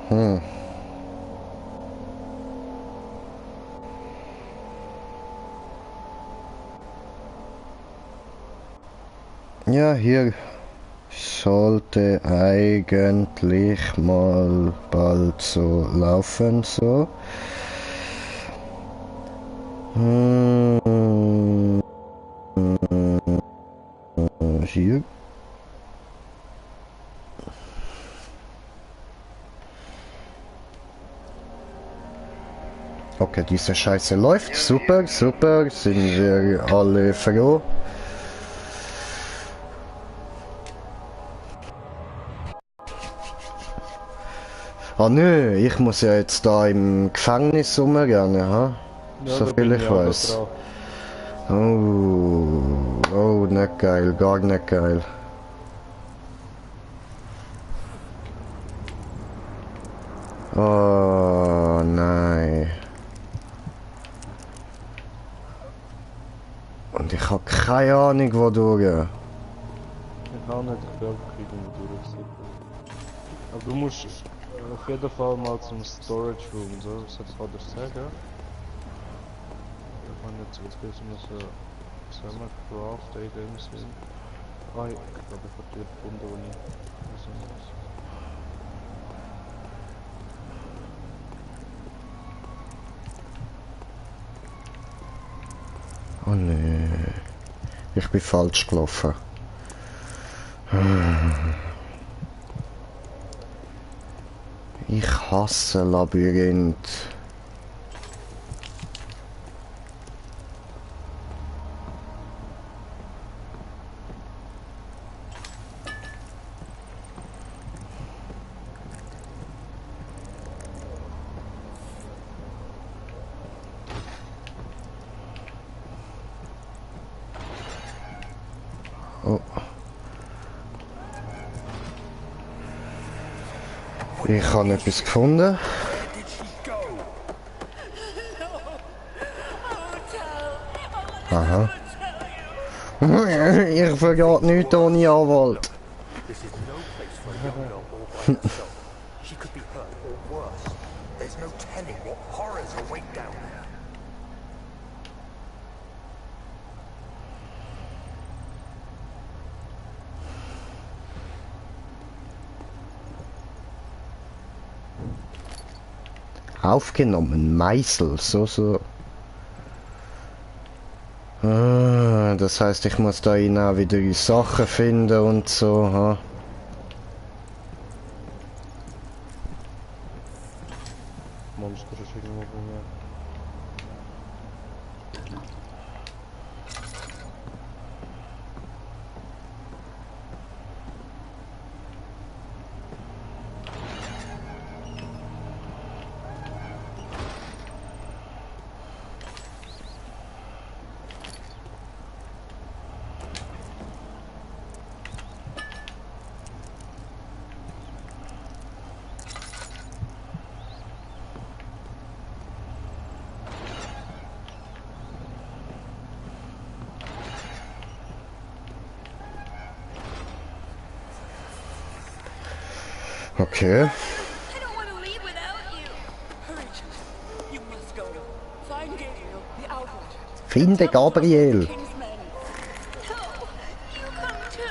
Hm. Ja, hier sollte eigentlich mal bald so laufen, so. Hm, hier. Okay, diese Scheiße läuft. Super, super. Sind wir alle froh. Ah nö, ich muss ja jetzt da im Gefängnis rumgehen, ha? Ja, So da viel bin ich ich auch gerade weiß. dran. Oh, nicht geil, gar nicht geil. Oh nein. Und ich habe keine Ahnung, wodurch. Ich auch nicht, ich bin einfach irgendwo durchgesippert. Aber du musst auf jeden Fall mal zum Storage Room, so, was kann ich sagen? Ich meine jetzt, was wir müssen zusammen craften in dem Sinn. Ah, ich glaube, ich habe die gefunden, wo ich wissen muss. Oh nee. Ich bin falsch gelaufen. Ich hasse Labyrinth. Oh. Ich habe etwas gefunden. Aha. Ich verrate nichts ohne Anwalt. This is no place for a young girl all by herself. She could be hurt or worse. There's no telling what horrors await down there. Aufgenommen, Meißel, so. Ah, das heißt, ich muss da rein auch wieder die Sachen finden und so, ha? Monster ist irgendwo rum. Okay. I don't want to leave without you. Hurry, you must go. Find Gabriel, the Outrider. Finde Gabriel. King's men. No, you come too.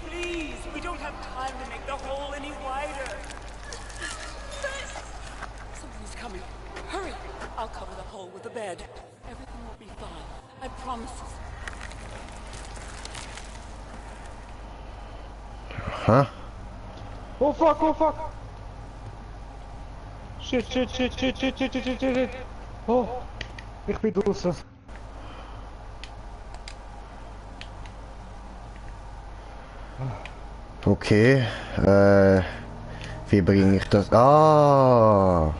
Please, we don't have time to make the hole any wider. Somebody's coming. Hurry! I'll cover the hole with a bed. Everything will be fine. I promise. Huh? Oh fuck, oh fuck! Shit. Oh, ich bin draußen. Okay. Wie bringe ich das? Ah!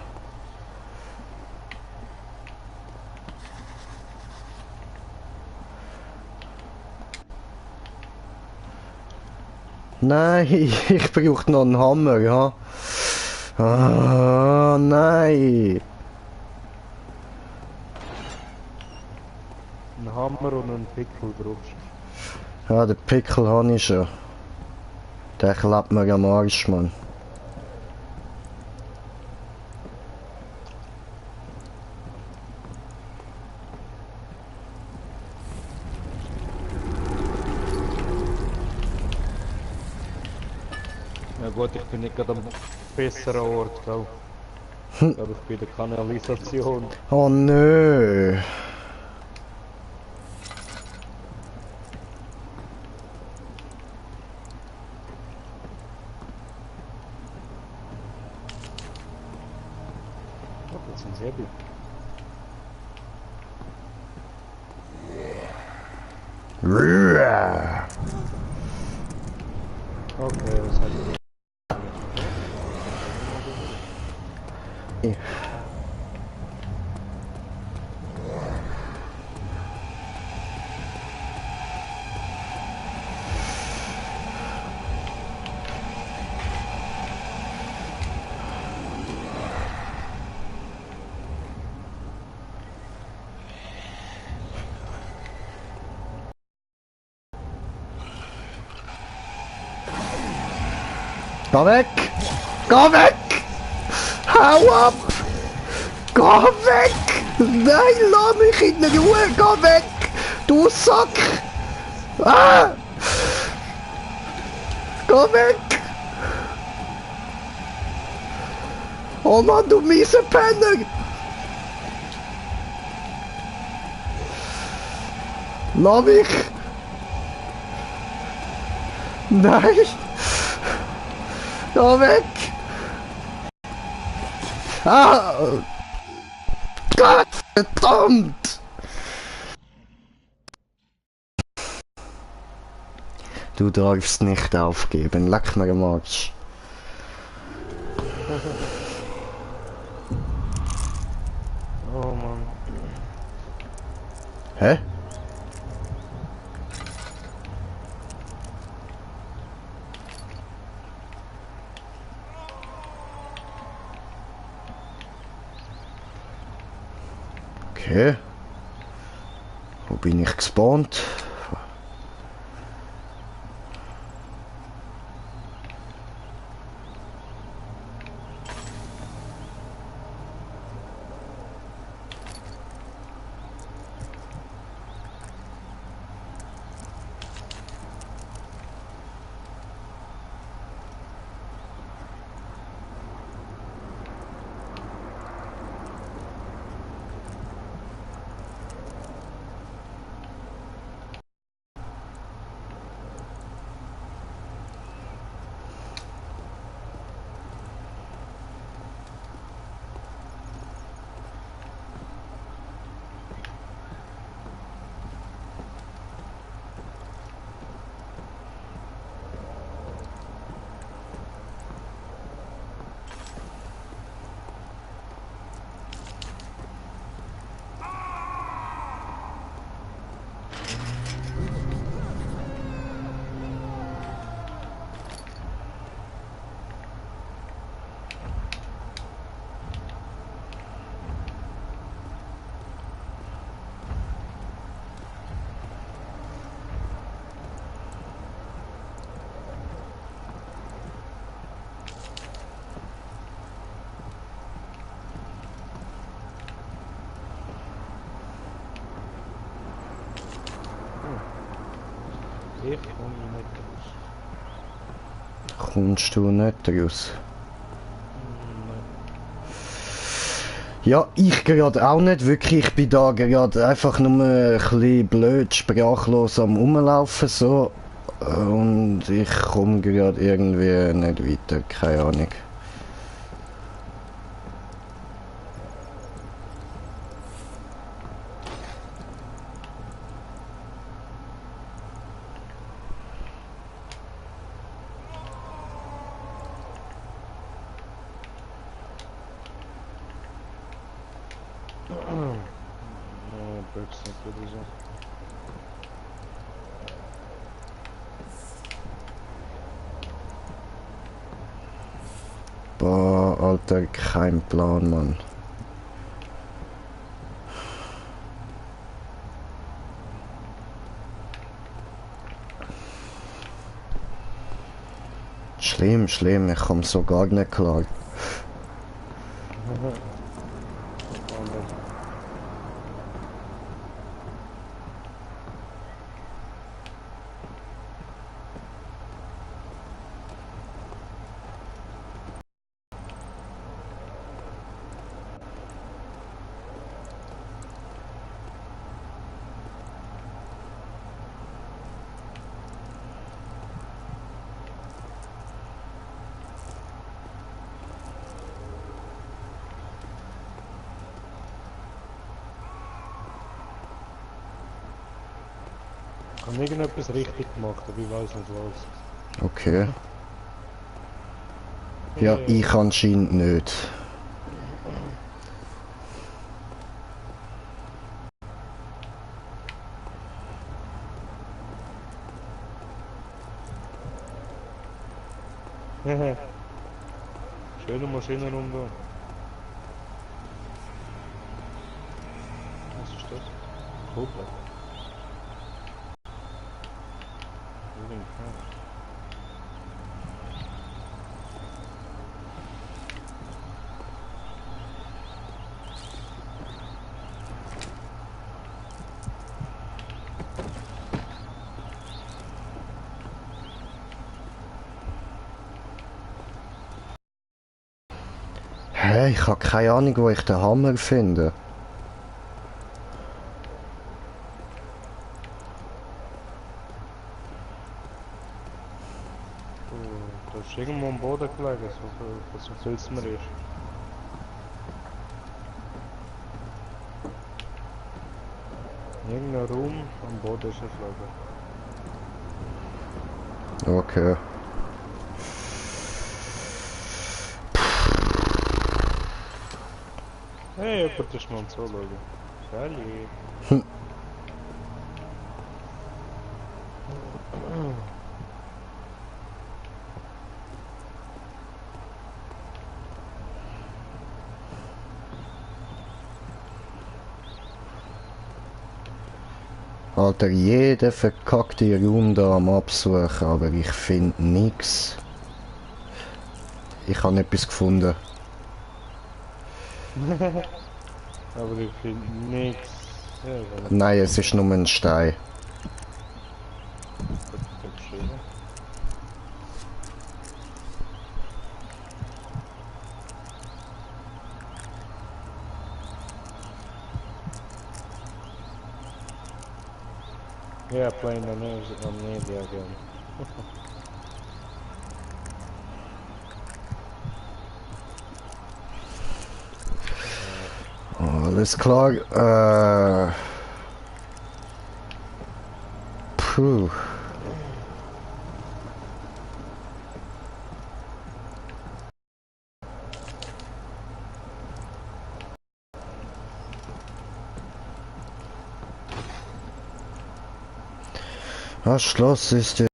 Nein, ich brauche noch einen Hammer, ja. Ah, nein. Ein Hammer und einen Pickel brauchst du. Ja, den Pickel habe ich schon. Der klappt mir am Arsch, Mann. gut, ich bin nicht gerade am besseren Ort, gell? Ich glaube, ich bin in der Kanalisation. Oh nö. Oh, das sind Hebel. Okay, was hat Geh weg! Geh weg! Hau ab! Geh weg! Nein, lass mich in Ruhe! Geh weg! Du Sack! Ah! Geh weg! Oh Mann, du miese Penner! Lass mich! Nein! Geh weg! Ah! Gott verdammt! Du darfst nicht aufgeben, leck mir am Arsch. Oh Mann. Hä? Okay. Wo bin ich gespawnt? Ich komme nicht raus. Kommst du nicht raus? Nein. Ja, ich gerade auch nicht wirklich. Ich bin da gerade einfach nur ein bisschen blöd, sprachlos am Rumlaufen so. Und ich komme gerade irgendwie nicht weiter, keine Ahnung. Oh, Brexit oder so. Boah, Alter, kein Plan, Mann. Schlimm, schlimm, ich komme so gar nicht klar. habe irgendetwas richtig gemacht, aber ich weiß nicht was. Okay. Ja, ich anscheinend nicht. Schöne Maschinenrunde. Was ist das? Kuppel. Hä, ich habe keine Ahnung, wo ich den Hammer finde. Da ist irgendwo am Boden gelegen, so viel es mir ist. In irgendeinem Raum am Boden ist er geflogen. Okay. Hey, jemand ist mal am Zuschauen. Sally. Alter, jede verkackte Runde am Absuchen, aber ich finde nichts. Ich habe etwas gefunden. Aber ich finde nichts. Ja, Nein, es ist nur ein Stein. geschrieben. Yeah, playing on media again. Alles klar. Puh. Das Schloss ist